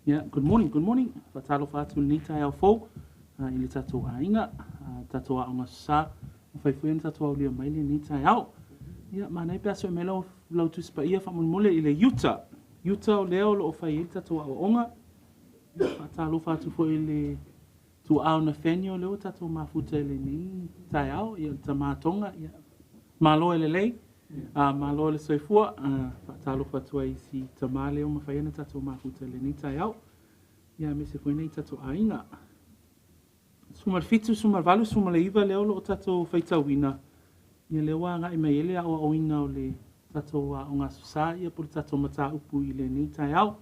Yeah, good morning, good morning. Faatalofa atu i lenei taeao fou i le tatou aiga, tatou aoga Aso Sa. Ua fai foi ona tatou aulia mai lenei taeao. Ia, manaia pe a sue mai lau, lau Tusi Paia faamolemole i le Iuta. Iuta o lea o lo o fai ai le tatou aoaoga. Ia, faatalofa atu foi i le tuaa o Nathaniel lea ua tatou mafuta i lenei taeao. Ia, le tama Tonga, ia, malo e lelei. A, malo le soifua. Faatalofa atu ai i si tama lea ua mafai ona tatou mafuta i lenei taeao. Ia, aemaise foi nai tatou aiga. 17, 18, 19 lea o lo o tatou faitauina. Ia, lea ua agai mai ai le aoaoina o le tatou aoga Aso Sa, ia, po o le tatou mataupu i lenei taeao.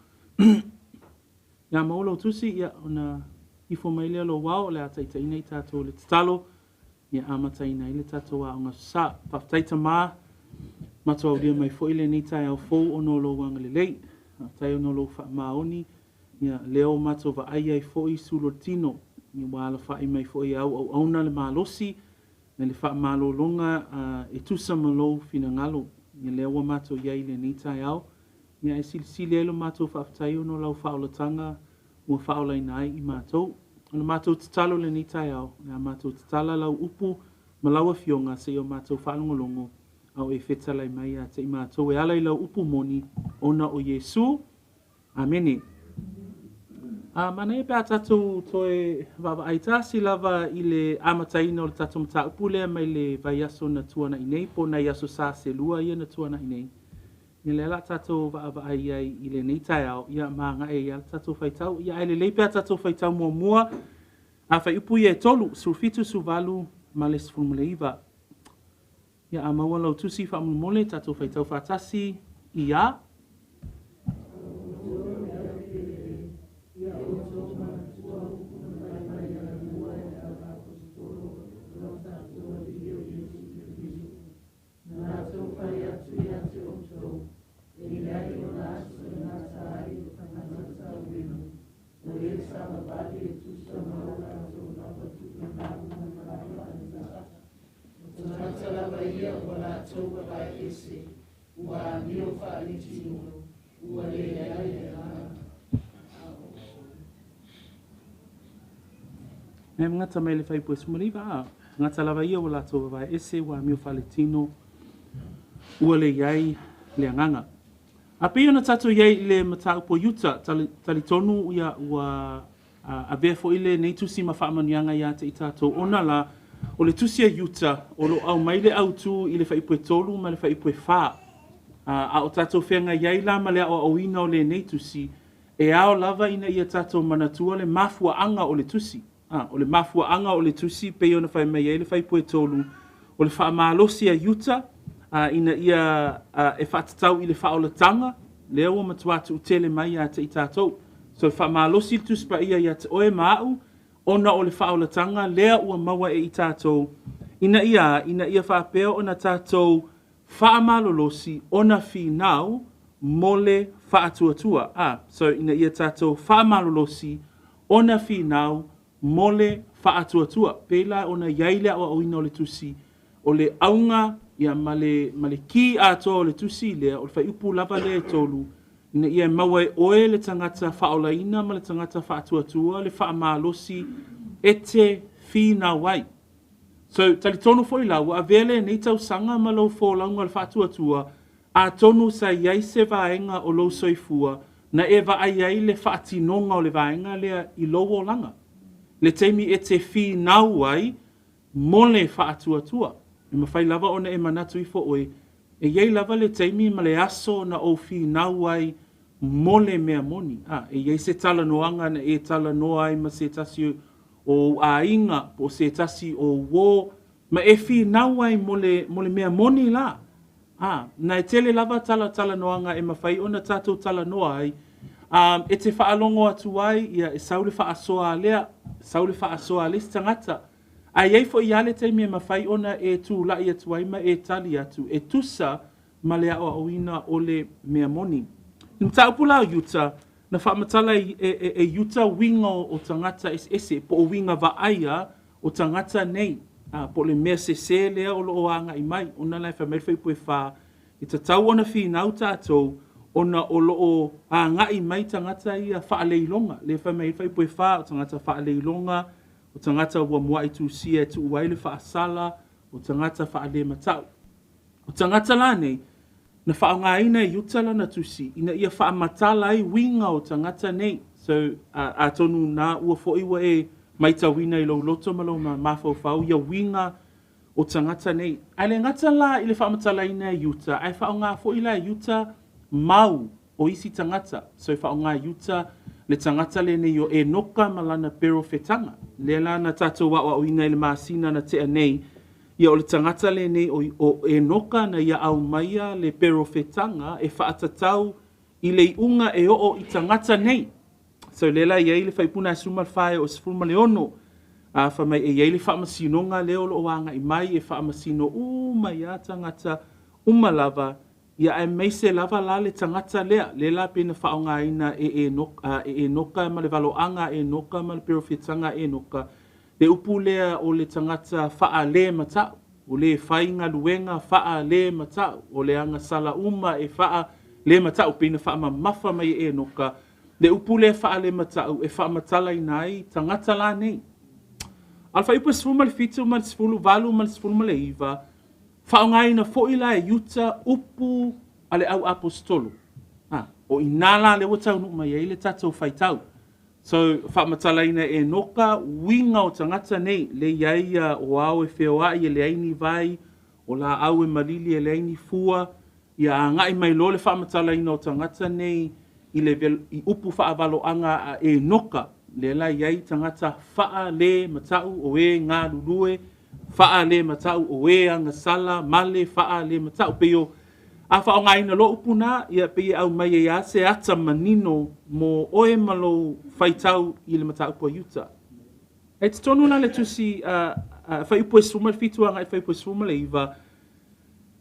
Ia maua lou tusi, ia, ona ifo mai lea lou ao, o le a taitaiina i tatou i le tatalo, ia amataina ai le tatou aoga Aso Sa. Faafetai Tama, matou aulia mai foi lenei taeao fou ona o lou agalelei. Faafetai ona o lou faamaoni, ia lea ua matou vaai ai foi i sulu o le tino, ia ua alafai mai foi e au auauna le malosi ma le faamalologa e tusa ma lou finagalo. Ia lea ua matou i ai i lenei taeao, ia ae silisili ai lo matou faafetai ona o lau faaolataga ua faaolaina ai i matou. O le matou tatalo i lenei taeao, o le a matou tatala lau upu ma lau Afioga seia o matou faalogologo a o e fetalai mai ia te i matou e ala i lau upu moni, ona o Iesu. Amene. A manaia pe a tatou toe vaavaai tasi lava i le amataina o le tatou mataupu lea mai le vaiaso na tuanai nei, po o nai aso Sa se lua ia na tuanai nei. Ia lea o le a tatou vaavaai ai i lenei taeao, ia ma agai ai lava le tatou faitau. Ia ae lelei pe a tatou faitau muamua a fuaiupu ia e tolu, 17, 18 ma le 19. Ia a maua lau tusi faamolemole tatou faitau faatasi i a. Na latou fai atu ia te outou, E leai ona aso e gata ai le tagata tauimu, o e savavali e tusa ma o latou lava tupe maua ma le faaletata. O tagata lava ia ua latou vavae ese, ua amio faaletino, ua leai le agaga. Mea gata mai le fuaiupu e 19, a tagata lava ia ua latou vavae ese, ua amio faaletino, ua le i ai le agaga. A pei ona tatou i ai i le mataupu o Iuta, talitonu ia ua avea foi lenei tusi ma faamanuiaga ia te i tatou, ona la, o le tusi a Iuta o lo o aumai le autu i le fuaiupu e 3 ma le fuaiupu e 4. A o tatou feagai ai la ma le aoaoina o lenei tusi, E ao lava ina ia tatou manatua le mafuaaga o le tusi. A, o le mafuaaga o le tusi pei ona fai mai ai le fuaiupu e 3, o le faamalosi a Iuta a, ina ia a, e faatatau i le faaolataga lea ua matua tuutele mai ia te i tatou. So e faamalosi le Tusi Paia ia te oe ma a'u ona o le faaolataga lea ua maua e i tatou ina ia a, ina ia faapea ona tatou faamalolosi ona finau mo le faatuatua. A, so ina ia tatou faamalolosi ona finau mo le faatuatua. Pei la ona i ai le aoaoina o le tusi, o le auga ia ma le, ma le kī atoa o le tusi lea, o le fuaiupu lava lea e tolu, ina ia maua e oe le tagata faaolaina ma le tagata faatuatua le faamalosi e te finau ai. So, talitonu foi la, ua avea lenei tausaga ma lou folauga o le faatuatua, atonu sa i ai se vaega o lou soifua na e vaai ai le faatinoga o le vaega lea i lou olaga, le taimi e te finau ai mo le faatuatua. E mafai lava ona e manatu ifo oe, e i ai lava le taimi ma le aso na ou finau ai mo le mea moni. A, e i ai se talanoaga na e talanoa ai ma se tasi o ou aiga po o se tasi o ou uō, ma e finau ai mo le, mo le mea moni la. A, na e tele lava tala talanoaga e mafai ona tatou talanoa ai, a, e te faalogo atu ai, ia, e sau le faasoa a lea, sau le faasoa a le isi tagata. Ae i ai foi lava le taimi e mafai ona e tulai atu ai ma e tali atu e tusa ma le aoaoina o le mea moni. I le mataupu la o Iuta, na faamatala e, e, e Iuta uiga o tagata eseese, po o uiga vaaia o tagata nei, a, po o le mea sesē lea o lo o agai mai, ona la e fai mai le fuaiupu e 4, e tatau ona finau tatou ona o lo o agai mai tagata ia faaleiloga, lea e fai mai ai le fuaiupu e 4, o tagata faaleiloga, o tagata ua muai tusia e tuu ai le faasala, o tagata faalematau. O tagata la nei, na faaaogaina e Iuta lana tusi ina ia faamatala ai uiga o tagata nei. So, atonu na ua foi ua e matauina i lou loto ma lou mafaufau ia uiga o tagata nei. Ae le gata la i le faamatalaina e Iuta, ae faaaoga foi la e Iuta mau o isi tagata. So e faaaoga e Iuta le tagata lenei o Enoka ma lana perofetaga. Lea la na tatou aoaoina i le masina na tea nei, ia o le tagata lenei o, o Enoka na ia aumaia le perofetaga e faatatau i le iuga e oo i tagata nei. So lea la e i ai le fuaiupu lena e 14 e oo i le 16, a fai mai e i ai le faamasinoga lea o lo o agai mai e faamasino uma ai lava tagata uma lava, ia aemaise lava la le tagata lea, lea la pei na faaaogaina e Enoka, e Enoka ma le valoaga a Enoka ma le perofetaga a Enoka, le upu lea o le tagata faalematau, o le fai galuega faalematau, o le agasala uma e faalematau, pei na faamamafa mai e Enoka le upu lea faalematau e faamatalaina ai tagata la nei. A o le fuaiupu e 17 ma le 18 ma le 19, faaaogaina foi la e Iuta upu a le au aposetolo. A, o i ina la lea ua taunuu mai ai le tatou faitau. So, faamatalaina e Enoka uiga o tagata nei, lea e i ai ia o ao e feoai e leai ni vai, o laau e malili e leai ni fua, ia agai mai loa le faamatalaina o tagata nei i le i upu faavaloaga a Enoka, lea la e i ai tagata faalematau o e galulue, faalematau o e agasala, male faalematau. Pei o a faaaogaina loa upu na, ia pei e aumai ai lava se ata manino mo oe ma lou faitau i le mataupu a Iuta. E totonu la le tusi a fuaiupu e 17 agai i le fuaiupu e 19,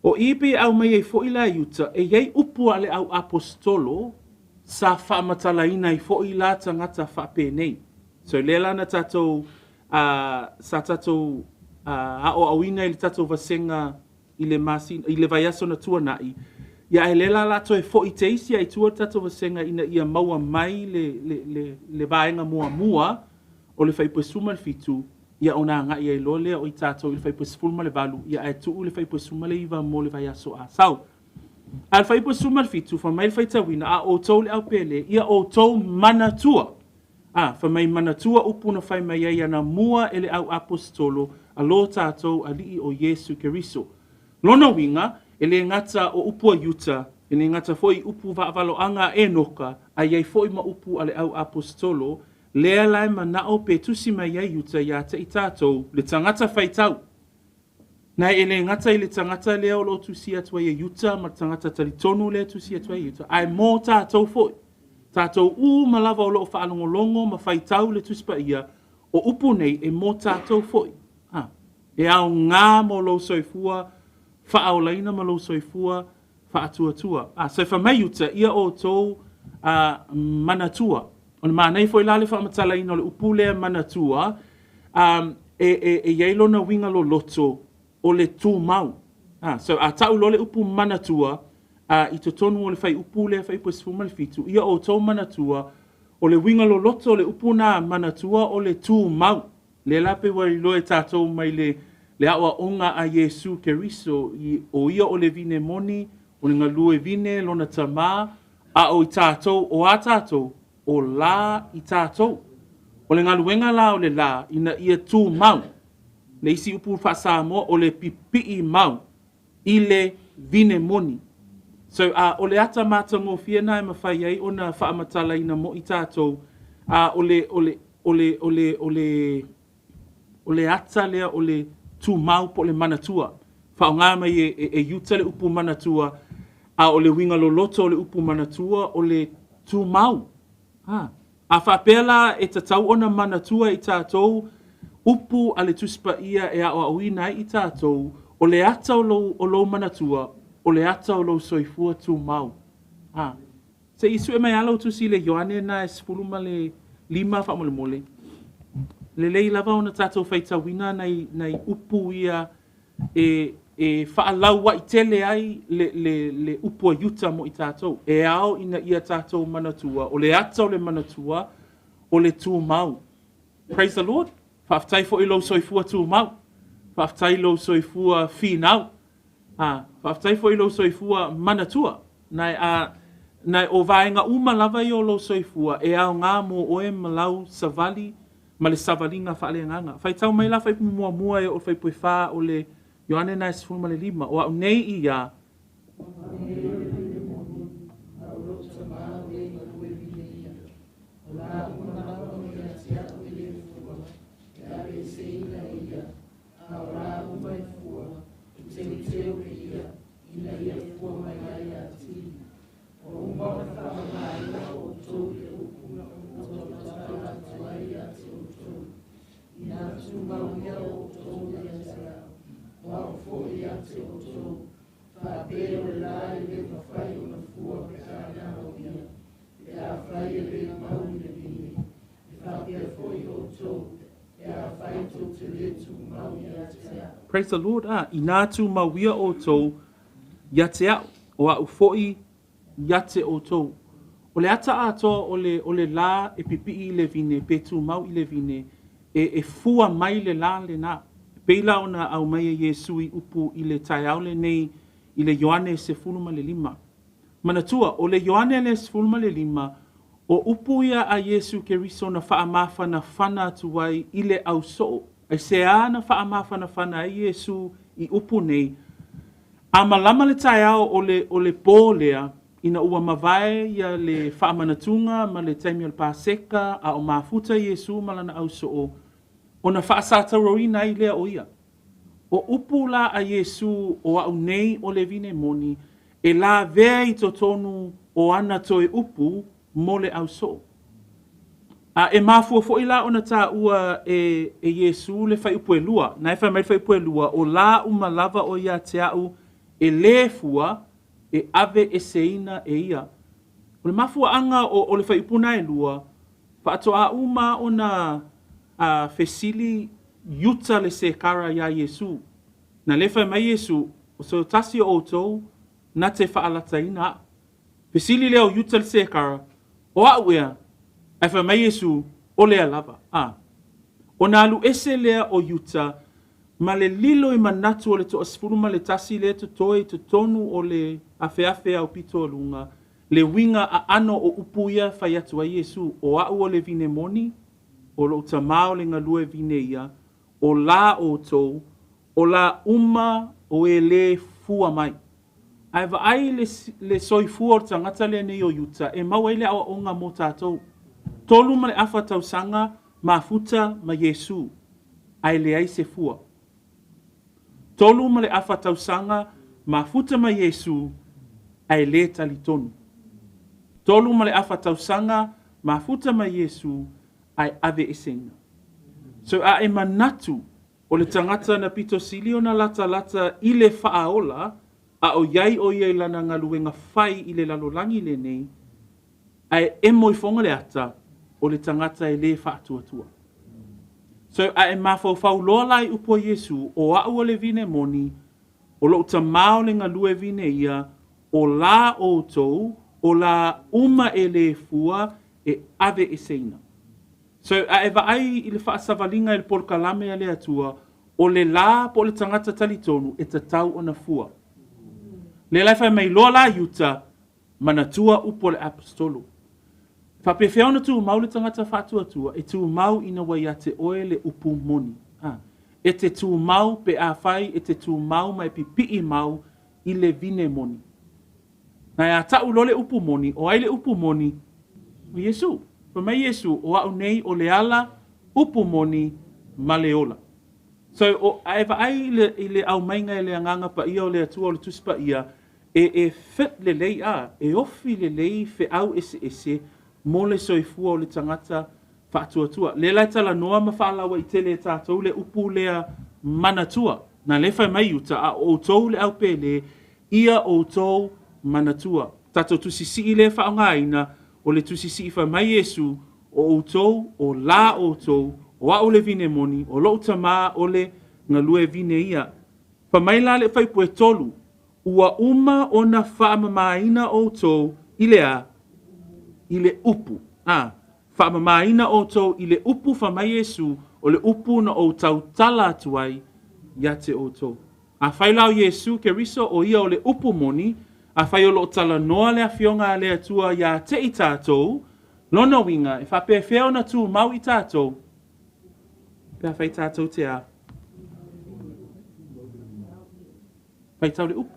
O i pei e aumai ai foi la e Iuta, e i ai upu a le au aposetolo sa faamatalaina ai foi la tagata faapenei. So lea la na tatou sa tatou aoaoina i le tatou vasega i le masina i le vaiaso na tuanai, ia ae lea la o le a toe foi teisi lava i tua le tatou vasega ina ia maua mai le le le le vaega muamua o le fuaiupu e 17, ia ona agai ai loa lea o i tatou i le fuaiupu e 18, ia ae tuu le fuaiupu e 19 mo le vaiaso a sau. A o le fuaiupu e 17, fai mai le faitauina, a outou le au pele, ia outou manatua. A, fai mai manatua upu na fai mai ai anamua e le au aposetolo a lo tatou Alii o Iesu Keriso. Lona uiga, e le gata o upu a Iuta, e le gata foi i upu vaavaloaga a Enoka, ae i ai foi ma upu a le au aposetolo, Lea la e manao pe tusi mai ai Iuta ia te i tatou, le tagata faitau. Na e le gata i le tagata lea o lo o tusi atu ai e Iuta ma le tagata talitonu lea e tusi atu ai e Iuta, ae mo tatou foi. Tatou uma lava o lo o faalogologo ma faitau le Tusi Paia, o upu nei e mo tatou foi. A, e aoga mo lou soifua faaolaina ma lou soifua faatuatua. A, so fai mai Iuta, ia outou a, manatua. O le manaia foi la le faamatalaina o le upu lea manatua, a, e, e, e i ai lona uiga loloto o le tumau. A, so a tau loa le upu manatua a, i totonu o le fuaiupu lea, fuaiupu e 17, ia outou manatua, o le uiga loloto o le upu na manatua o le tumau. Lea la pei ua iloa e tatou mai le, le aoaoga a Iesu Keriso, i, o ia o le vine moni, o le galue vine lona Tama, a o i tatou, o a tatou, o la i tatou. O le galuega la o le la, ina ia tumau. Le isi upu faa-Samoa, o le pipii mau i le vine moni. So, a o le ata matagofie na e mafai ai ona faamatalaina mo i tatou, a o le, o le, o le, o le, o le, o le ata lea o le tumau po o le manatua. Faaaoga mai e, e, e Iuta le upu manatua, a o le uiga loloto o le upu manatua o le tumau. A, a faapea la e tatau ona manatua i tatou upu a le Tusi Paia e aoaoina ai i tatou, o le ata o lou, o lou manatua, o le ata o lou soifua tumau. A, se i sue mai lava lau tusi i le Ioane na e 15 faamolemole. Lelei lava ona tatou faitauina nai, nai upu ia e e faalauaitele ai le, le, le upu a Iuta mo i tatou. E ao ina ia tatou manatua, o le ata o le manatua, o le tumau. Praise the Lord. Faafetai foi i lou soifua tumau. Faafetai i lou soifua finau. A, faafetai foi i lou soifua manatua. Na e, a, na e o vaega uma lava ia o lou soifua e aoga mo oe ma lau savali ma le savaliga faaleagaga. Faitau mai la fuaiupu muamua e oo i le fuaiupu e fa o le Ioane na e 15. O au nei ia. O au nei o le vine moni, a o lou Tama o le galue vine ia. O la uma lava o ia te au e le fua, e aveeseina e ia, a o la uma e fua, e teuteu e ia, ina ia fua mai ai atili. Ua uma ona faamamaina outou i le upu na ou taumatala atu ai ia te outou. Inā tumau ia outou ia te au, o au foi ia te outou, faapea o le la e le mafai ona fua pe a na o ia, pe afai e le mau i le vine, e faapea foi outou, pe afai tou te le tumau ia te au. Praise the Lord, a, inā tumau ia outou ia te au, o au foi ia te outou. O le ata atoa o le, o le la e pipii i le vine, pe tumau i le vine, e, e fua mai le la lenā. E pei la ona aumai e Iesu i upu i le taeao lenei i le Ioane 15. Manatua, o le Ioane lea 15, o upu ia a Iesu Keriso na faamafanafana atu ai i le ausoo. Aisea na faamafanafana ai Iesu i upu nei? A malama le taeao o le, o le pō lea, ina ua mavae ia le faamanatuga ma le taimi o le Paseka, a o mafuta Iesu ma lana ausoo, ona faasatauroina ai lea o ia. O upu la a Iesu o au nei o le vine moni, e lavea i totonu o ana toe upu mo le ausoo. A e mafua foi la ona taua e, e Iesu le fuaiupu e lua. Na e fai mai le fuaiupu e lua, o la uma lava o ia te au e lē fua, e aveeseina e ia. O le mafuaaga o, o le fuaiupu na e lua, faatoa uma ona a, fesili Iuta le Sekara iā Iesu. Na lea fai mai Iesu, o se tasi o outou na te faalataina au. Fesili lea o Iuta le Sekara, O au ea? Ae fai mai Iesu, O lea lava. A. Ona alu ese lea o Iuta ma le lilo i manatu o le toasefulu ma le tasi lea totoe i totonu o le afeafe aupito o luga, le uiga aano o upu ia fai atu ai Iesu, O au o le vine moni, o lou Tama o le galue vine ia, o la outou, o la uma o e lē fua mai. Ae vaai le, le soifua o le tagata lenei o Iuta e maua ai le aoaoga mo tatou. 3.5 tausaga mafuta ma Iesu, ae leai se fua. 3.5 tausaga mafuta ma Iesu, ae lē talitonu. 3.5 tausaga mafuta ma Iesu, ae aveeseina. So a e manatu o le tagata na pito sili ona latalata i le faaola, a o iai o ia i lana galuega fai i le lalolagi lenei, ae emo ifoga le ata, o le tagata e lē faatuatua. So a e mafaufau loa la i upu a Iesu, o au o le vine moni, o lou Tama o le galue vine ia, o la outou, o la uma e lē fua, e aveeseina. So, a e vaai i le faasavaliga i le polokalame a le Atua, o le la po o le tagata talitonu e tatau ona fua. Lea la e fai mai loa la Iuta, manatua upu a le Aposetolo. E faapefea ona tumau le tagata faatuatua? E tumau ina ua ia te oe le upu moni. A, e te tumau pe afai e te tumau ma e pipii mau i le vine moni. Na e a taʻu loa le upu moni, o ai le upu moni? O Iesu. Fai mai Iesu, o au nei o le ala, upu moni, ma le ola. So, o, a e vaai i le, i le aumaiga e le Agaga Paia o le Atua o le Tusi Paia, e, e fit lelei a, e ofi lelei feau eseese mo le soifua o le tagata faatuatua. Lea la e talanoa ma faalauaitele e tatou le upu lea manatua. Na lea fai mai Iuta, a o outou le au pele, ia outou manatua. Tatou tusi sii lea e faaaogaina, o le tusi sii fai mai Iesu, o outou, o la outou, o au le vine moni, o lou Tama o le galue vine ia. Fai mai la le fuaiupu e 3, Ua uma ona faamamaina outou i le a? I le upu. A, faamamaina outou i le upu, fai mai Iesu, o le upu na ou tautala atu ai ia te outou. Afai la o Iesu Keriso o ia o le upu moni, afai o lo o talanoa le Afioga a le Atua ia te i tatou, lona uiga, e faapefea ona tumau i tatou? Pe afai tatou te a? Faitau le upu.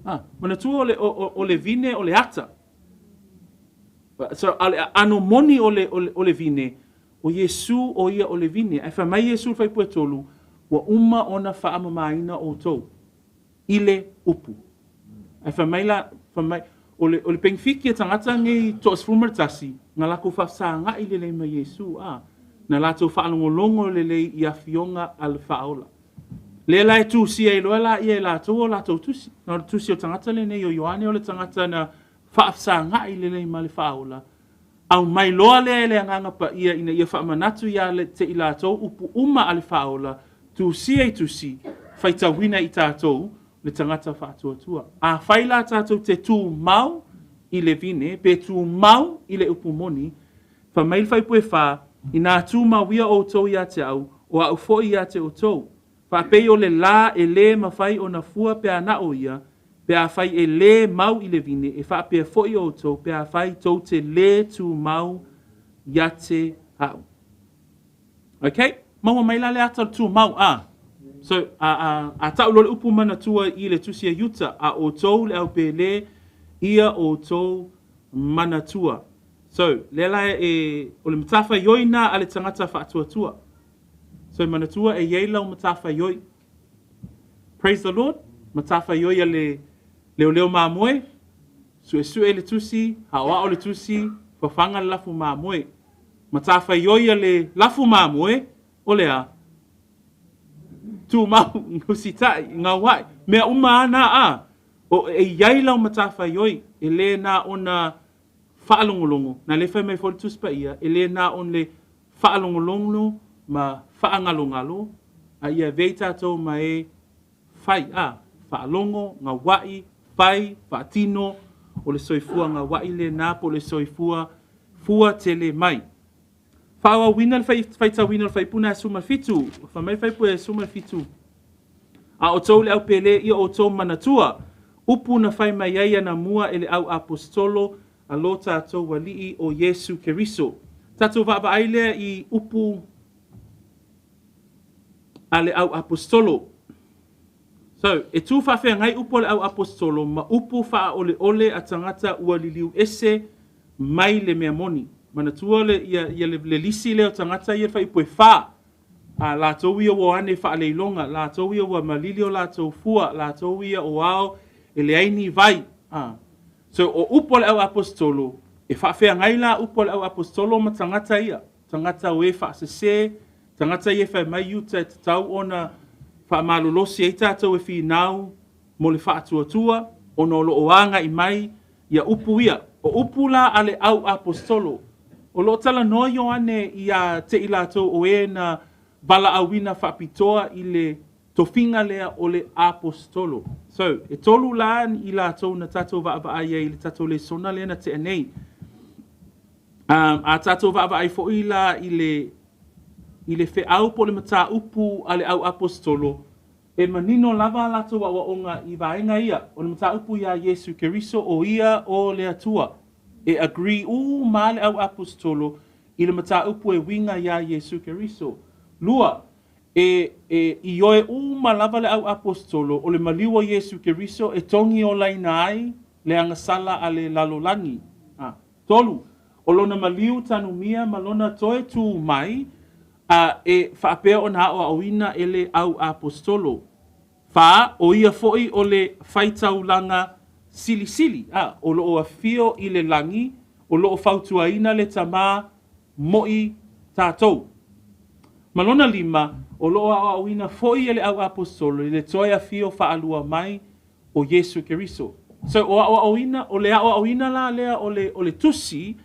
Ah, manatua o le, o, o, o le vine o le ata. So, a le aano moni o le, o le, o le vine, o Iesu o ia o le vine. Ae fai mai Iesu i le fuaiupu e 3, ua uma ona faamamaina outou i le upu. Ae fai mai la, fai mai, o le, o le penefiti a tagata nei 11, na latou faafesaga'i lelei ma Iesu, a, na latou faalogologo lelei i afioga a le Faaola. Lea la e tusia ai loa laia e latou o latou tusi. Na o le tusi o le tagata lenei o Ioane o le tagata na faafesaga'i lelei ma le Faaola, aumai loa lea e le Agaga Paia ina ia faamanatu ia te i latou upu uma a le Faaola, tusia i tusi, faitauina i tatou le tagata faatuatua. Afai la tatou te tumau i le vine, pe tumau i le upu moni, fai mai le fuaiupu e 4, Inā tumau ia outou ia te au, o au foi ia te outou. Faapei o le lā e lē mafai ona fua pe a na o ia, pe afai e lē mau i le vine, e faapea foi outou pe afai tou te lē tumau ia te au. Ok, maua mai la le ata o le tumau, a. So, a, a, a tau loa le upu manatua i le tusi a Iuta, a outou le au pēlē, ia outou manatua. So, lea la e, o le matafaioi na a le tagata faatuatua. So, manatua e i ai lau matafaioi. Praise the Lord. Matafaioi a le leoleo mamoe, suesue le tusi, aoao le tusi, fafaga le lafu mamoe. Matafaioi a le lafu mamoe, o le a? Tumau, usitai, gauai, mea uma a na a. O, e i ai lau matafaioi, e le na ona faalogologo, na le fai mai foi le Tusi Paia, e le na o le faalogologo ma faagalogalo, a ia avea i tatou ma e fai, a, faalogo, gauai, fai, faatino, o le soifua gauai lena po o le soifua fua tele mai. Faaauauina le faitauina o le fuaiupu lena e 17. Fai mai le fuaiupu e 17, A outou le au pēlē ia outou manatua, upu na fai mai ai anamua e le au aposetolo a lo tatou Alii o Iesu Keriso. Tatou vaavaai lea i upu a le au aposetolo. So, e tu faafeagai upu a le au aposetolo ma upu faaoleole a tagata ua liliu ese mai le mea moni. Manatua le, ia, ia le, le lisi lea o tagata ia le fuaiupu e 4. A latou ia ua o ane faaleiloga, latou ia ua malili o latou fua, latou ia o ao e leai ni vai. A. So, o upu a le au aposetolo, e faafeagai la upu a le au aposetolo ma tagata ia. Tagata o e faasese, tagata ia e fai mai i uta e tatau ona faamalolosi ai tatou e finau mo le faatuatua, ona o lo o agai mai ia upu ia. O upu la a le au aposetolo, o lo o talanoa Ioane ia te i latou o e na valaauina faapitoa i le tofiga lea o le aposetolo. So, e tolu la i latou na tatou vaavaai ai i le tatou lesona lea na tea nei. A tatou vaavaai foi la i le i le feau po o le mataupu a le au aposetolo, e manino lava a latou aoaoga i vaega ia, o le mataupu iā Iesu Keriso o ia o le Atua. E agree uma lava le au aposetolo i le mataupu e uiga iā Iesu Keriso. Lua, e, e ioe uma lava le au aposetolo o le maliu o Iesu Keriso e togi olaina ai le agasala a le lalolagi. A. 3, o lona maliu tanumia ma lona toe tū mai, a e faapea ona aoaoina e le au aposetolo. 4, o ia foi o le faitaulaga silisili, a o lo o afio i le lagi, o lo o fautuaina le Tama mo i tatou. Ma lona 5, o lo o aoaoina foi e le au aposetolo i le toe afio faalua mai o Iesu Keriso. So, o aoaoina, o le aoaoina la lea o le, o le tusi,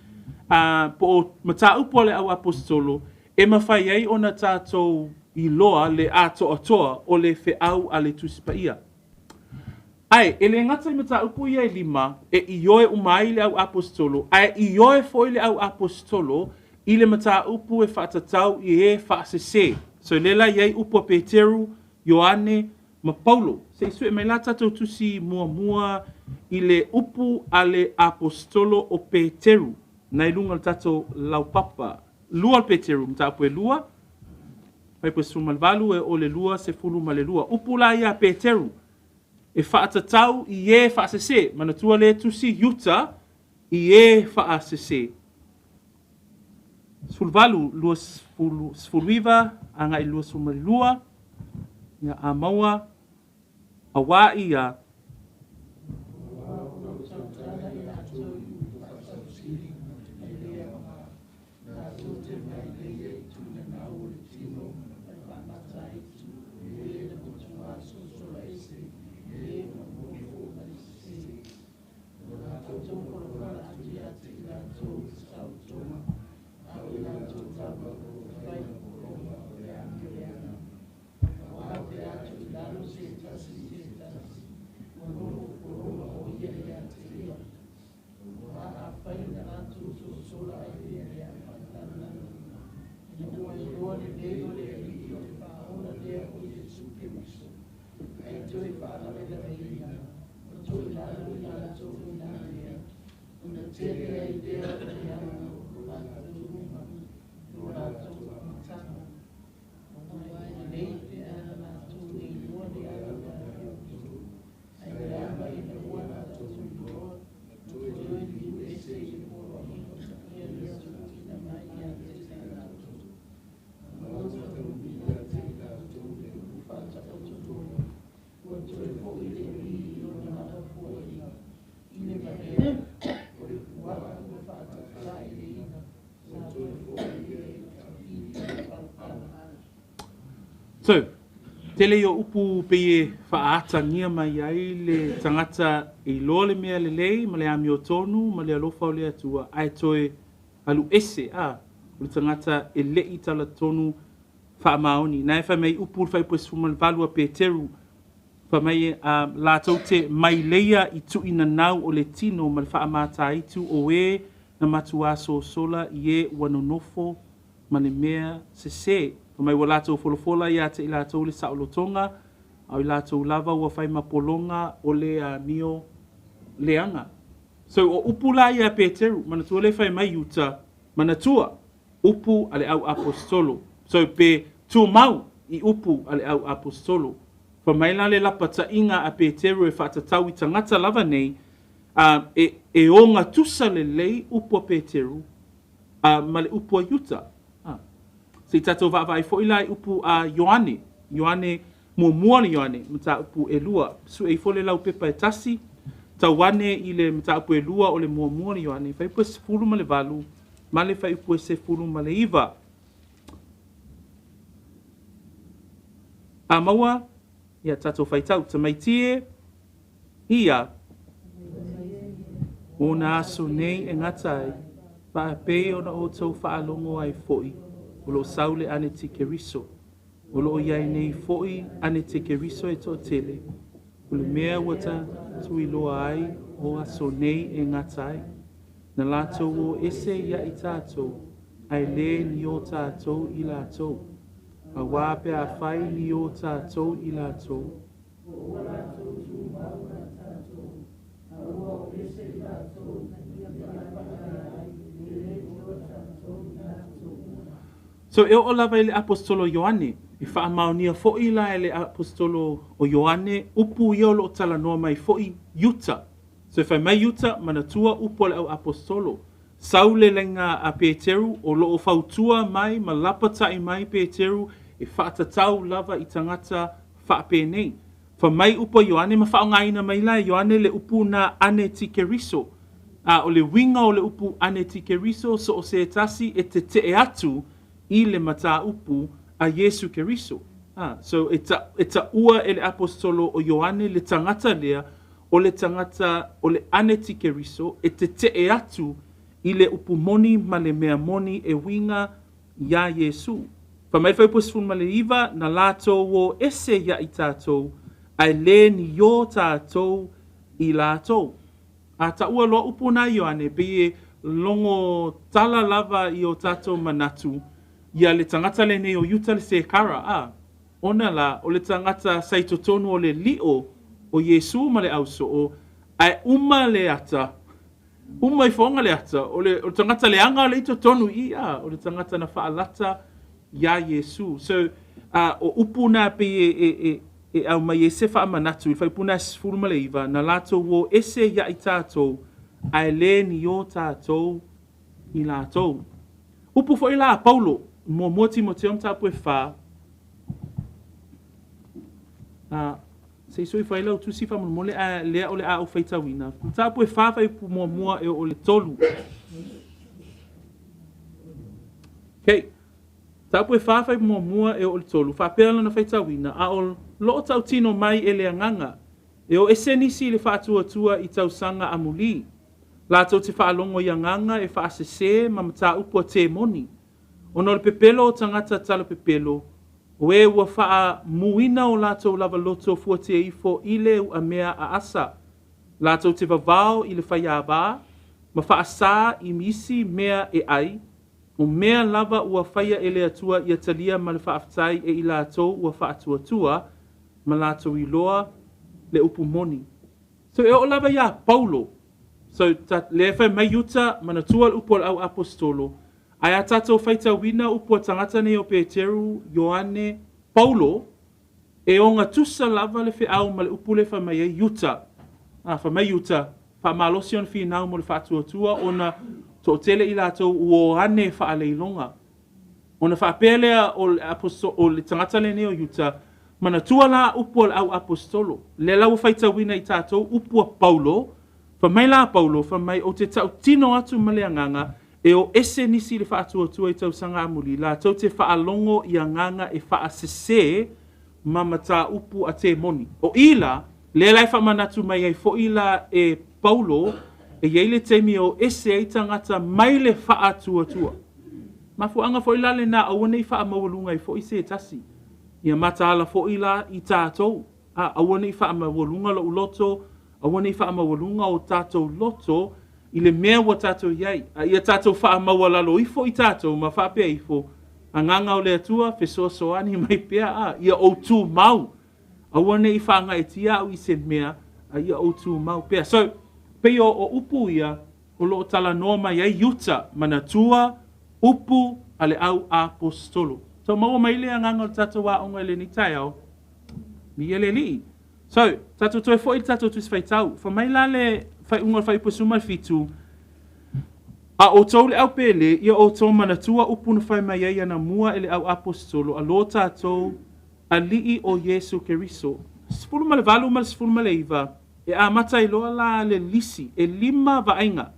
a, po o mataupu a le au aposetolo, e mafai ai ona tatou iloa le atoatoa o le feau a le Tusi Paia. Ae, e le gata i mataupu ia e lima e ioe uma ai le au Aposetolo, ae ioe foi le au Aposetolo i le mataupu e faatatau i e faasese. So lea la e i ai upu a Peteru, Ioane ma Paulo. Se i sue mai la tatou tusi muamua i le upu a le Aposetolo o Peteru, na i luga o le tatou laupapa. 2 Peteru, mataupu e 2, fuaiupu e 18 e oo i le 22. Upu la ia a Peteru e faatatau i e faasese. Manatua lea tusi Iuta i e faasese. 18, 20, 19 agai i le 22, ia a maua auā ia So, tele ia o upu pei e faaatagia mai ai le tagata e iloa le mea lelei ma le amiotonu ma le alofa o le Atua, ae toe alu ese, a, o le tagata e le i talatonu faamaoni. Na e fai mai upu le fuaiupu e 18 a Peteru, fai mai a, latou te maileia i tuuinanau o le tino ma le faamataitu o e na matuā sosola i e ua nonofo ma le mea sesē. Fai mai ua latou folafola ia te i latou le saolotoga, a o i latou lava ua fai ma pologa o le amio leaga. So, o upu la ia a Peteru, manatua lea fai mai Iuta, manatua, upu a le au Aposetolo. So, pe tumau i upu a le au Aposetolo. Fai mai la le lapataiga a Peteru e faatatau i tagata lava nei, a, e, e ogatusa lelei upu a Peteru a, ma le upu a Iuta. A. Se i tatou vaavaai foi la i upu a Ioane. Ioane, muamua le Ioane, mataupu e 2. Sue ifo le laupepa e tasi, tau ane i le mataupu e 2 o le muamua le Ioane, fuaiupu e 18 ma le fuaiupu e 19. A maua, ia tatou faitau, tamaiti e, ia, o na aso nei e gata ai, faapei ona outou faalogo ai foi, o lo o sau le Anitikeriso. O lo o i ai nei foi Anitikeriso e toatele, o le mea ua tatou iloa ai o aso nei e gata ai. Na latou o ese ia i tatou, ae le ni o tatou i latou. Auā pe afai ni o tatou i latou, So e oo lava i le Aposetolo Ioane, e faamaonia foi la e le Aposetolo o Ioane upu ia o lo o talanoa mai foi Iuta. So e fai mai Iuta, manatua upu a le au Aposetolo. Sau le laina a Peteru o lo o fautua mai ma lapatai mai Peteru e faatatau lava i tagata faapenei. Fai mai upu a Ioane ma faaaogaina mai la e Ioane le upu na Anetikeriso. A o le uiga o le upu Anetikeriso so o se tasi e tetee atu i le mataupu a Iesu Keriso. A, so e, ta, e taua e le Aposetolo o Ioane le tagata lea o le tagata o le Anetikeriso e tetee atu i le upu moni ma le mea moni e uiga iā Iesu. Fai mai le fuaiupu 19, Na latou o ese ia i tatou, ae le ni o tatou i latou. A taua loa upu na Ioane, pei e logo tala lava i o tatou manatu ia le tagata lenei o Iuta le Sekara, a ona la o le tagata sa i totonu o le lio o Iesu ma le ausoo, ae uma le ata, uma ifoga le ata, o le tagata leaga le i totonu i i, a o le tagata na faalata iā Iesu. So, o upu na pei e aumai ai se faamanatu i le fuaiupu lena 19, na latou o ese ia i tatou, ae le ni o tatou i latou. Upu foi la a Paulo, 1 Timoteo mataupu e 4, se i sui ifo ai lau tusi faamolemole, ae lea o le a ou faitauina. Mataupu e 4 fuaiupu muamua e oo i le 3. Okay. Mataupu e 4 fuaiupu muamua e oo i le 3, faapea lona faitauina, a o loo tautino mai e le Agaga, e o ese nisi i le faatuatua i tausaga amulī, latou te faalogo i agaga e faasesē ma mataupu a temoni, ona o le pepelo o tagata talapepelo, o e ua faamuina o latou lava loto fuatia ifo i le uamea aasa, latou te vavao i le faiāvā, ma faasā i isi mea e ai, o mea lava ua faia e le Atua ia talia ma le faafetai e i latou ua faatuatua ma latou iloa le upu moni. So e oo lava iā Paulo, so lea e fai mai Iuta, manatua le upu a le au aposetolo, ae a tatou faitauina upu a tagata nei o Peteru, Ioane, Paulo, e ogatusa lava le feau ma le upu lea e fai mai ai Iuta. A, fai mai Iuta, faamalosi ona finau mo le faatuatua ona toatele i latou ua o ane faaleiloga. Ona faapea lea o le o le tagata lenei o Iuta, manatua la upu a le au aposetolo. Lea la ua faitauina i tatou upu a Paulo, fai mai la Paulo, fai mai ou te tautino atu ma le agaga, e o ese nisi i le faatuatua i tausaga amuli, latou te faalogo i agaga e faasesē ma mataupu a temoni. O i la, lea la e faamanatu mai ai foi la e Paulo, e i ai le taimi e o ese ai tagata mai le faatuatua. Mafuaaga foi la lena aua ne i faamaualuga ai foi se tasi. Ia mataala foi la i tatou, a, aua ne i faamaualuga lou loto, aua ne i faamaualuga o tatou loto i le mea ua tatou i ai, a ia tatou faamaualalo ifo i tatou ma faapea ifo, Agaga o le Atua, fesoasoani mai pea, a, ia ou tumau. Aua ne i faagaeetia au i se mea, a ia ou tumau pea. So, pei o upu ia o lo o talanoa mai ai Iuta, manatua upu a le au aposetolo. Tau maua mai le agaga o le tatou aoga i lenei taeao, viia le Alii. So, tatou toe foi i le tatou Tusi Faitau. Fai mai la le faaiuga o le fuaiupu 17, A outou le au pele, ia outou manatua upu na fai mai ai anamua e le au aposetolo a lo tatou Alii o Iesu Keriso. 18 ma le 19, e amata ai loa la le lisi, e lima vaaiga.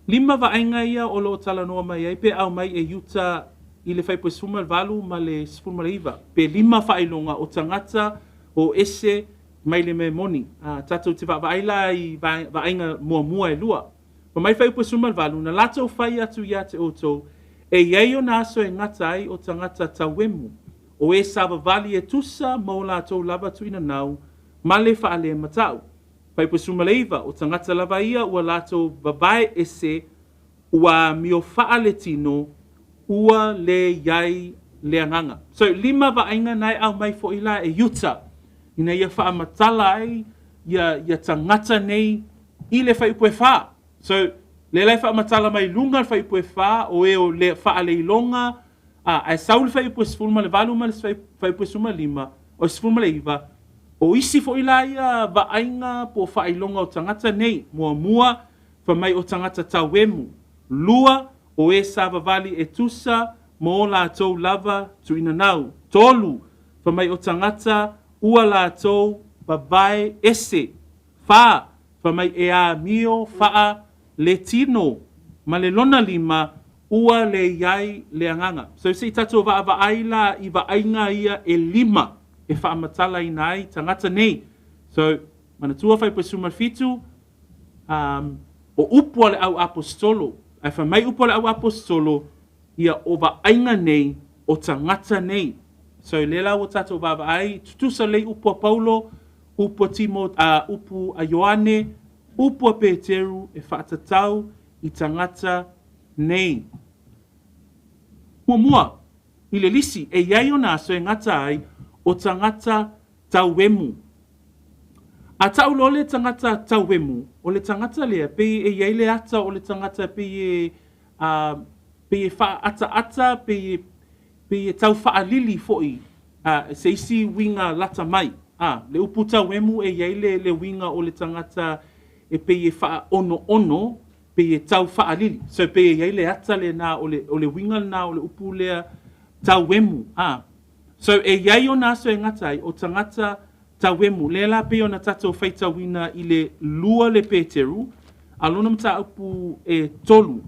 Lima vaaiga ia o lo o talanoa mai ai pe aumai e Iuta i le fuaiupu 18 ma le 19, pe lima faailoga o tagata o ese mai le mea moni. A, tatou te vaavaai la i vaaiga muamua e lua. Fai mai fuaiupu 18, na latou fai atu ia te outou, e i ai ona aso e gata ai o tagata tauemu, o e savavali e tusa ma o latou lava tuinanau ma le faalematau. Fuaiupu 19, o tagata lava ia ua latou vavae ese, ua amio faaletino, ua le i ai le agaga. So, lima vaaiga na e aumai foi la e Iuta, ina ia faamatala ai ia tagata nei i le fuaiupu e 4. So, lea la e faamatala mai luga le fuaiupu e 4, o e o le faaleiloga, a, ae sau le fuaiupu e 18 ma le fuaiupu e 15, o 19, o isi foi la ia vaaiga po o faailoga o tagata nei. Muamua, fai mai o tagata tauemu. Lua, o e savavali e tusa ma o latou lava tuinanau. Tolu, fai mai o tagata ua latou vavae ese. Fa, fai mai e amio faa le tino, ma le lona lima, ua le i ai le agaga. So se i tatou vaavaai la i vaaiga ia e lima e faamatalaina ai tagata nei. So, manatua fuaiupu 17, o upu a le au aposetolo, ae fai mai upu a le au aposetolo, ia o vaaiga nei o tagata nei. So lea la ua tatou vaavaai, tutusa lelei upu a Paulo, upu a Timo, a upu a Ioane, upu a Peteru e faatatau i tagata nei. Muamua, i le lisi, e i ai ona aso e gata ai o tagata tauemu. A tau loa le tagata tauemu, o le tagata lea, pei e i ai le ata o le tagata pei e, a, pei e faaataata, pei e, pei e tau faalili foi, a, se isi uiga lata mai. A, le upu tauemu e i ai le, le uiga o le tagata e pei e faaonoono, pei e tau faalili. So pei e i ai le ata lena o le, o le uiga lena o le upu lea tauemu. A, so e i ai ona aso e gata ai o tagata tauemu. Lea la pei ona tatou faitauina i le lua le Peteru, a lona mataupu e tolu.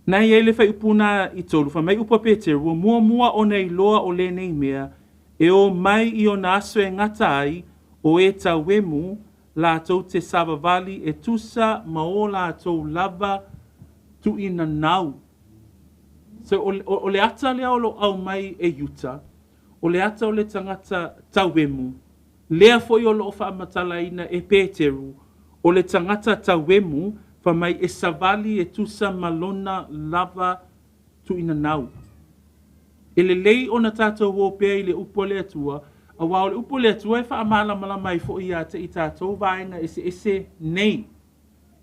Na i ai le fuaiupu na i tolu, fai mai upu a Peteru, ua muamua ona iloa o lenei mea, e o mai i ona aso e gata ai, o e tauemu, latou te savavali e tusa ma o latou lava tuuinanau. So, o, o, o le ata lea o lo o aumai e Iuta, o le ata o le tagata tauemu, lea foi o lo o faamatalaina e Peteru, o le tagata tauemu, fai mai e savali e tusa ma lona lava tuuinanau. E lelei ona tatou o pea i le upu a le Atua, aua o le upu a le Atua e faamalamalama ai foi ia te i tatou vaega eseese nei.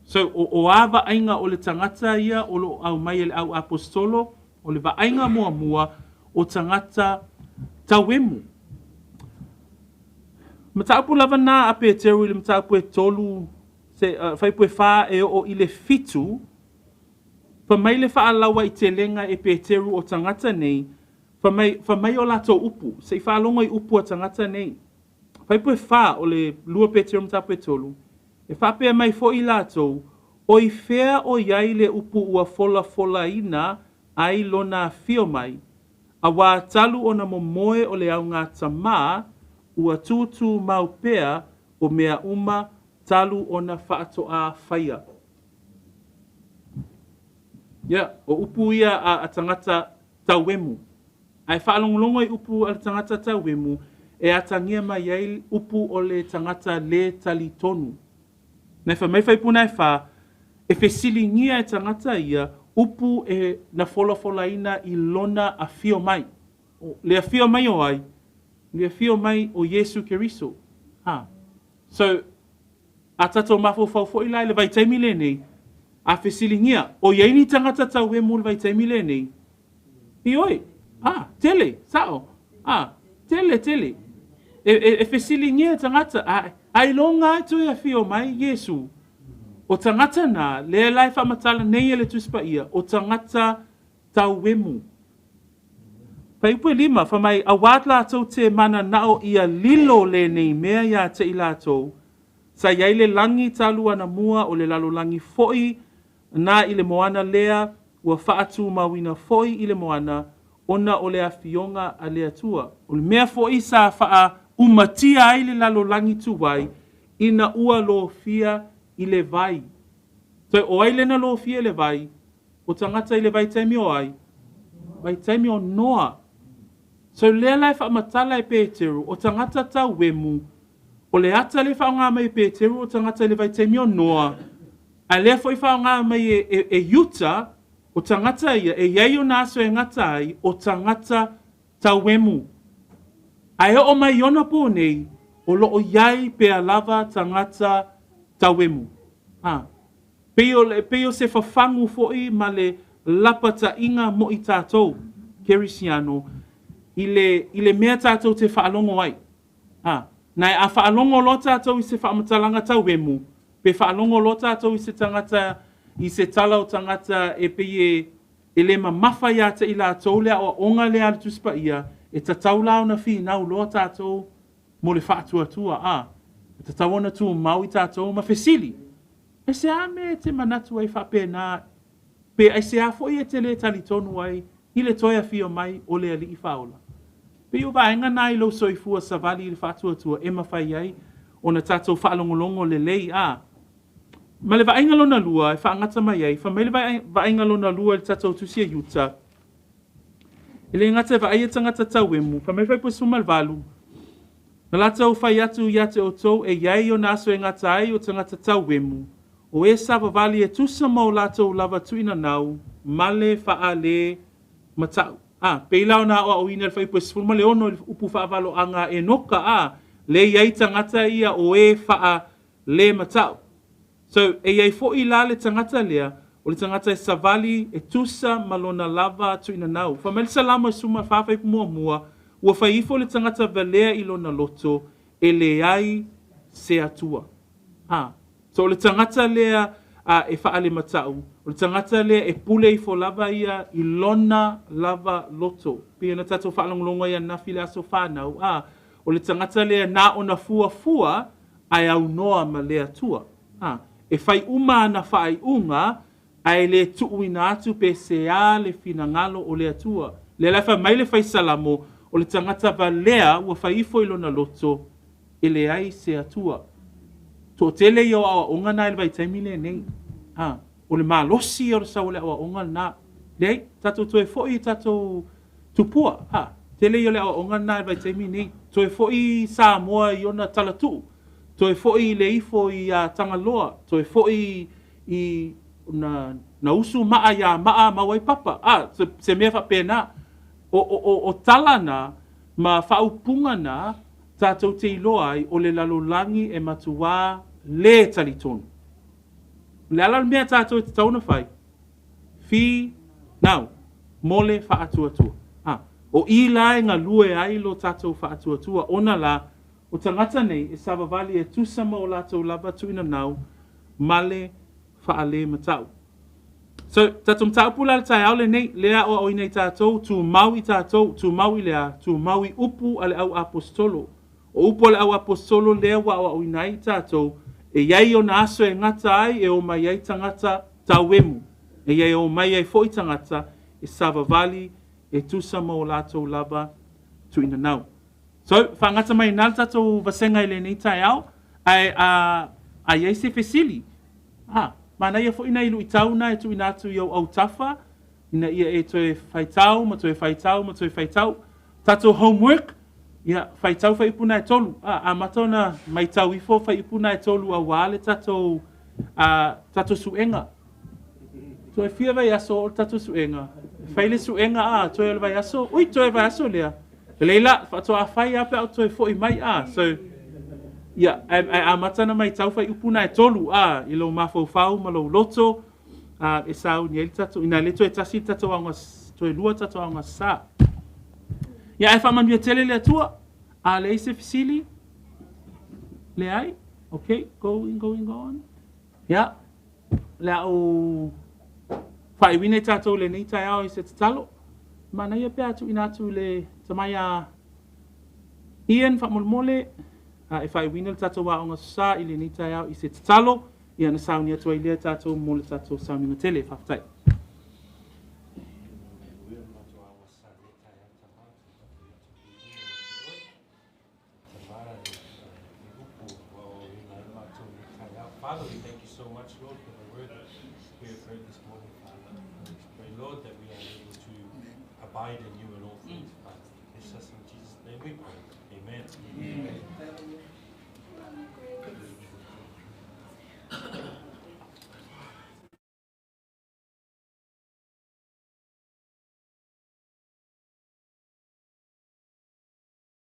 So, o, o a vaaiga o le tagata ia o lo o aumai e le au aposetolo, o le vaaiga muamua o tagata tauemu. Mataupu lava na a Peteru i le mataupu e tolu, se, uh, fuaiupu e fā e oo i le fitu, fai mai le faalauaitelega e Peteru o tagata nei, fai mai, fai mai o latou upu, se i faalogo i upu a tagata nei. Fuaiupu e fā o le lua Peteru mataupu e tolu, e faapea mai foi latou, O i fea o i ai le upu ua folafolaina ai lona afio mai, auā talu ona momoe o le augatamā, ua tūtūmau pea o mea uma talu ona faatoā faia. Ia, o upu ia a, a tagata tauemu. Ae faalogologo i upu a le tagata tauemu e atagia mai ai upu o le tagata lē talitonu. Na fai mai fuaiupu na e fā, e fesiligia e tagata ia upu e na folafolaina i lona afio mai. O le afio mai o ai? Le afio mai o Iesu Keriso. Ha. So, a tatou mafaufau foi la i le vaitaimi lenei, a fesiligia, o i ai ni tagata tauemu i le vaitaimi lenei? Ioe. A, tele, sao. A, tele, tele. E, e, e fesiligia tagata, a, ailoga e toe afio mai Iesu. O tagata na, lea la e faamatala nei e le Tusi Paia, o tagata tauemu. Fuaiupu e lima, fai mai, auā latou te mananao ia lilo lenei mea iā te i latou, sa i ai le lagi talu anamua o le lalolagi foi na i le moana lea ua faatumauina foi i le moana ona o le afioga a le Atua. O le mea foi sa faaumatia ai le lalolagi tuai ina ua lofia i le vai. So, o ai lea na lofia i le vai? O tagata i le vaitaimi o ai? Vaitaimi o Noa. So lea la e faamatala e Peteru, o tagata tauemu, o le ata lea e faaaoga mai e Peteru o tagata i le vaitaimi o Noa, a lea foi faaaoga mai e, e, e Iuta, o tagata ia, e i ai ona aso e gata ai, o tagata tauemu. Ae oo mai i ona pō nei, o lo o i ai pea lava tagata tauemu. A. Pei o, pei o se fafagu foi ma le lapataiga mo i tatou, Kerisiano, i le, i le mea tatou te faalogo ai. A, na a faalogo loa tatou i se faamatalaga tauemu, pe faalogo loa tatou i se tagata, i se tala o tagata e pei e, e le mamafa iā te i latou le aoaoga lea a le Tusi Paia, e tatau la ona finau loa tatou mo le faatuatua, a, e tatau ona tumau i tatou ma fesili. Aisea mea e te manatu ai faapena, pe aisea foi e te lē talitonu ai i le toe afio mai o le Alii Faaola? Pei o vaega na i lou soifua savali i le faatuatua e mafai ai ona tatou faalogologo lelei a. Ma le vaaiga lona lua e faagata mai ai, fai mai le vaaiga lona lua i le tatou Tusi a Iuta, E le gata e vaaia tagata tauemu, fai mai le Fuaiupu 18, Na latou fai atu ia te outou e i ai ona aso e gata ai o tagata tauemu, o e savavali e tusa ma o latou lava tuuina-nau ma le faale matau. A, pei la ona aoaoina i le Fuaiupu 16 i le upu faavaloaga a Enoka, a, lea e i ai tagata ia o e faale matau. So, e i ai foi la le tagata lea, o le tagata e savali e tusa ma lona lava tuuinanau. Fai mai le Salamo e 14 fuaiupu muamua, Ua fai ifo le tagata valea i lona loto, e leai se Atua. A. So, o le tagata lea a, e faalematau, o le tagata lea e pule ifo lava ia i lona lava loto. Pei ona tatou faalogologo ai ananafi i le aso fanau, a, o le tagata lea na ona fuafua ae aunoa ma le Atua. A, e fai uma ana faaiuga, ae le tuuina atu pe se a le finagalo o le Atua. Lea la e fai mai le Fai Salamo, o le tagata valea ua fai ifo i lona loto, e leai se Atua. Toatele ia o aoaoga na i le vaitaimi lenei. A, o le malosi ia o le sau o le aoaoga lena. Leai, tatou toe foi i tatou tupua. A, tele ia o le aoaoga lena i le vaitaimi lenei. Toe foi Samoa i ona talatuu. Toe foi i le ifo ia Tagaloa. Toe foi i na, na usu maa iā maa mau ai papa. A, se, se mea faapena. O, o, o, o tala na ma faaupuga na tatou te iloa ai o le lalolagi e matuā lē talitonu. O le a la le mea tatou e tatau ona fai? Finau mo le faatuatua. A, o i la e galue ai lo tatou faatuatua, ona la, o tagata nei e savavali e tusa ma o latou lava tuuinanau ma le faalematau. So, tatou mataupu la i le taeao lenei, lea aoaoina i tatou, tumau i tatou, tumau i le a? Tumau i upu a le au aposetolo. O upu a le au aposetolo lea ua aoaoina ai i tatou, e i ai ona aso e gata ai e omai ai tagata tauemu, e i ai e omai ai foi tagata e savavali e tusa ma o latou lava tuuinanau. So, faagata mai ina le tatou vasega i lenei taeao, ae a, a i ai se fesili, a, manaia foi nai luitau na e tuuina atu i ou autafa, ina ia e toe faitau ma toe faitau ma toe faitau. Tatou homework, ia, faitau fuaiupu na e tolu. A, amata ona maitau ifo fuaiupu na e tolu auā le tatou, a, tatou suega. Toe fia vaiaso o le tatou suega. Fai le suega, a, toe o le vaiaso, ui, toe vaiaso lea. Lelei la, faatoa fai lava pe a ou toe foi mai, a. So, ia, ae, ae amata ona maitau fuaiupu na e tolu, a, i lou mafaufau ma lou loto, a, e sauni ai le tatou, ina le toe tasi le tatou aoga, toe lua tatou aoga sa. Ia, ae faamanuia tele le Atua. A leai se fesili? Leai? Okay, going, going, gone. Ia, le a ou faaiuina i tatou i lenei taeao i se tatalo. Manaia pe a tuuina atu i le tamai a Ian faamolemole a e faaiuina le tatou aoga sa i lenei taeao i se tatalo. Ia ona sauni atu ai lea tatou mo le tatou sauniga tele. Faafetai. Father, we thank you so much, Lord, for the word that we have heard this morning, Father. And we pray, Lord, that we are able to abide in you in all things, Father. Bless us in Jesus' name we pray. Amen. Amen.